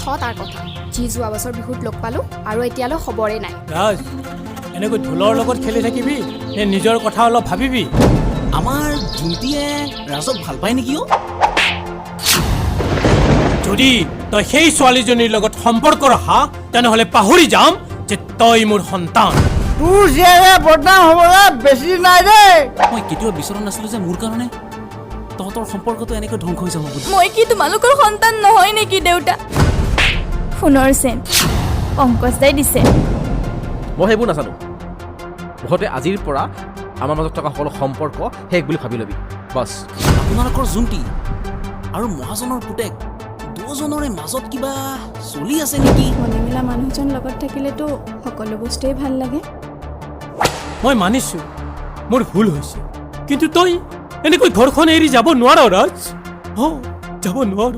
থ তাৰ কথা। যি যোৱা বছৰ বিহুত লগ পালোঁ আৰু এতিয়ালৈ খবৰেই নাই। ৰাজ, এনেকৈ ঢোলৰ লগত খেলি থাকিবি নে নিজৰ কথা অলপ ভাবিবি? আমাৰ জুণ্টিয়ে ৰাজক ভাল পায় নেকি অ'? যদি তই সেই ছোৱালীজনীৰ লগত সম্পৰ্ক ৰাখা, তেনেহ'লে পাহৰি যাম যে তই মোৰ সন্তান। তোৰ জীয়েৰে বদনাম হ'বলৈ বেছি নাই দেই। মই কেতিয়াও বিচৰা নাছিলোঁ যে মোৰ কাৰণে তহঁতৰ সম্পৰ্কটো এনেকৈ ধ্বংস হৈ যাব বুলি। মই কি তোমালোকৰ সন্তান নহয় নেকি দেউতা? সোণৰ চেন পংকজ দাই দিছে। মই সেইবোৰ নাজানো। মুঠতে আজিৰ পৰা আমাৰ মাজত থকা সকলো সম্পৰ্ক শেষ বুলি ভাবি ল'বি, বাছ। আপোনালোকৰ জুণ্টি আৰু মহাজনৰ পুতেক দুজনৰে মাজত কিবা চলি আছে নেকি? মনে মিলা মানুহজন লগত থাকিলেতো সকলো বস্তুৱেই ভাল লাগে। মই মানিছোঁ, মোৰ ভুল হৈছে, কিন্তু তই এনেকৈ ঘৰখন এৰি যাব নোৱাৰ ৰাজ। অঁ, যাব নোৱাৰ।